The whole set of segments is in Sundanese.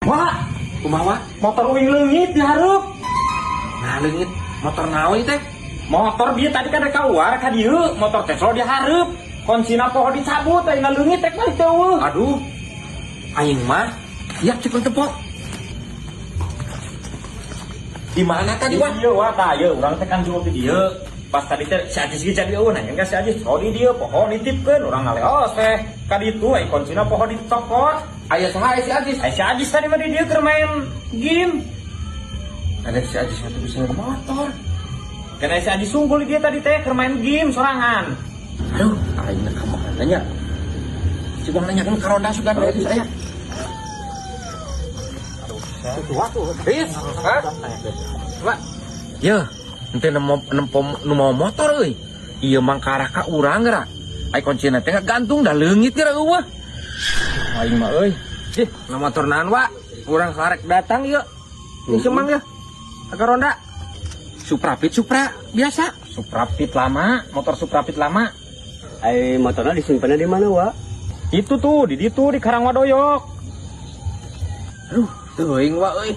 Wah, Kumaha? Motor uing leungit di hareup. Nah, leungit motor naon ieu teh? Motor dia tadi kan rek keluar ka dieu, motor teh di hareup. Kuncina poho dicabut, ayeuna leungit rek balik teh euweuh. Aduh. Aing mah ya cek tempo. Di mana tadi, Wah? Iya, wah, tah ieu urang teh kan jual di dieu. Pas tadi teh si Ajis ge jadi euweuh nanya ka si Ajis, "Oh di dieu poho nitipkeun." Urang ngaleos teh ka ditu ai kuncina poho dicokot. Aya saha si Ajis? Ai si Ajis tadi mah di dieu keur main game. Ada si Ajis satu bisa motor. Kena si Ajis sungkul di dieu tadi teh keur main game sorangan. Aduh, aing ka mana nya? Coba nanya kan ka ronda sugan we saya. Riz, hah? Pak. Ya, ente nemu nempo nu mau motor euy. Ieu mangkarah ka urang geura. Ai kuncina teh gantung dah leungit geura euweuh. Aing mah euy. Ih, na motor naon, Wak? Urang karek datang yuk. Ini semang ya. Ka ronda. Suprapit Supra biasa. Suprapit lama, motor Suprapit lama. Ai motornya disimpannya di mana, Wak? Itu tuh, di ditu di Karangwadoyok. Aduh, teuing Wak euy.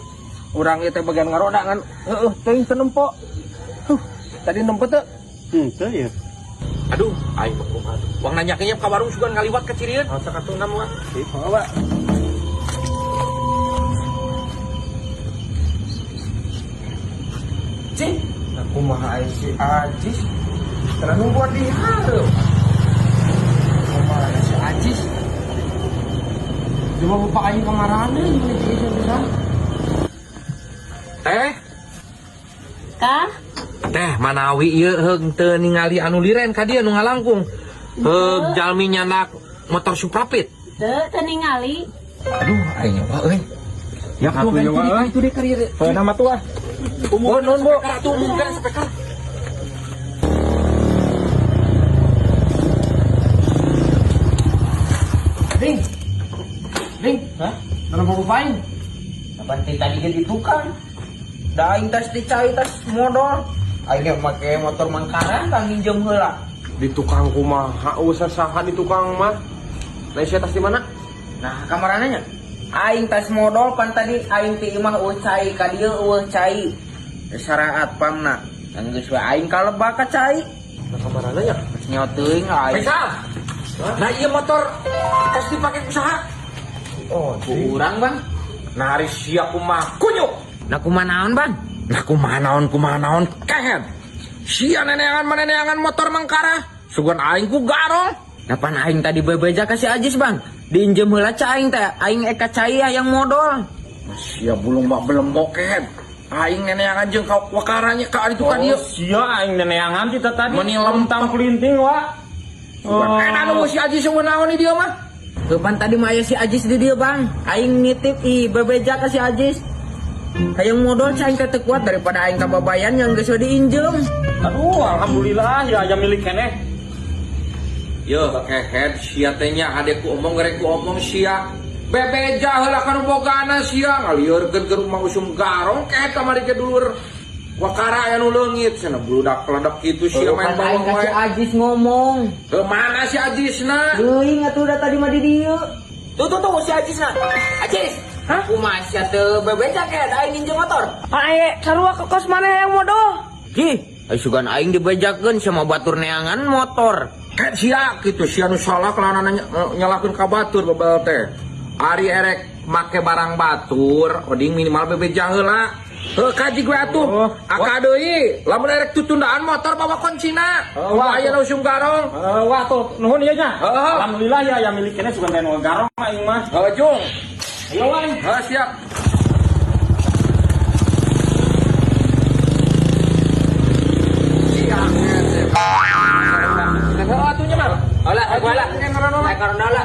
Urang ieu teh bagian ngaronda ngan heueuh teuing teu nempo. Huh, tadi nempo teu? Henteu ya. Aduh, aing mah kumaha tuh. Wang nanyakeun ka warung sugan ngaliwat ka Cirieun. Oh, sakatuna Wak. Oh, Wak. Cing, nah kumaha ai si Ajis? Teu nungguan di hareup. Kumaha si Ajis? Coba bapak aing kamarana ini bisa. Teh, Kah? Teh manawi ieu heung teu ningali anu liren ka dieu nu ngalangkung. Heug jalmi nyandak motor Suprapit. Teu, teu ningali. Aduh, aing nyoba euy. Ya, Atuh nyoba euy. itu deh kari. Poe nama tuh ah. Oh, non, Bu. Atuh umumkeun speaker. Ding. Ding, Hah? mana bapak aing? Kapan teh tadi ge di tukang. Da aing tas dicai tas modal. Aing ge make motor mangkaran kang nginjem heula. Di tukang kumaha usah saha di tukang mah. Nah, sia tas di mana? Nah, kamarana nya? Aing tas modal pan tadi aing ti imah euweuh cai ka dieu euweuh cai. Saraat pamna. Geus we aing kalebak ka cai. Nah, kamarana nya? Nyawa teuing aing. Faisal. Nah, iya motor tas dipake ku saha? Oh, Ku urang, Bang. Nah, ari sia kumaha kunyuk. Nah, kumaha naon, Bang? Nah, kumaha naon kumaha naon kehed. Sia neneangan maneneangan motor mangkara. Sugan aing ku garong. Nah, pan aing tadi bebeja ka si Ajis, Bang. Diinjem heula ca aing teh, aing eka cai hayang modal. Sia bulung mah belembok kehed. Aing neneangan jeung ka wakaranya ka ari tukang Oh, ieu. sia aing neneangan kita tadi. Meni lempang. Kelinting, Wak. Sugan edan euweuh si Ajis euweuh naon di dieu mah. Kapan tadi mah aya si Ajis di dieu, Bang. Aing nitip ih bebeja ka si Ajis. Hayang modal ca aing teh teu kuat daripada aing kababayan yang geus we diinjem. Aduh, alhamdulillah ya aya milik keneh. Yo, kehed sia teh nya hade ku omong gerek ku omong sia. Bebeja heula ka nu bogana sia ngalieurkeun ke rumah usum garong kehed kamari ke dulur. Wakara aya nu leungit cenah bludak kledak kitu sia main Pan aing bawang ka si wae. Ajis ngomong. Ke mana si Ajisna? Teuing atuh da tadi mah di dieu. Tuh tuh tuh si Ajisna. Ajis. Hah? Kumaha sia teu bebeja kehed aing nginjem motor. Aye, sarua ke kos mana yang modal? Ih, ai sugan aing dibejakeun sama batur neangan motor. Kehed sia kitu sia nu salah kelana nyalahkeun ka batur bebel teh. Ari erek make barang batur, oding minimal bebeja heula. Heuh kaji gue atuh. Oh, Aka deui, lamun erek tutundaan motor bawa kuncina. Oh, wah, Wah, aya nu usum garong. Eh, wah tuh, nuhun ieu nya. Heeh. Alhamdulillah ya aya milik keneh sugan teh nu garong aing mah. Heuh jung. Ayo wah. Heuh siap. Siap. Heuh atuh nya mah. Alah, aku ala. Ai karena ala.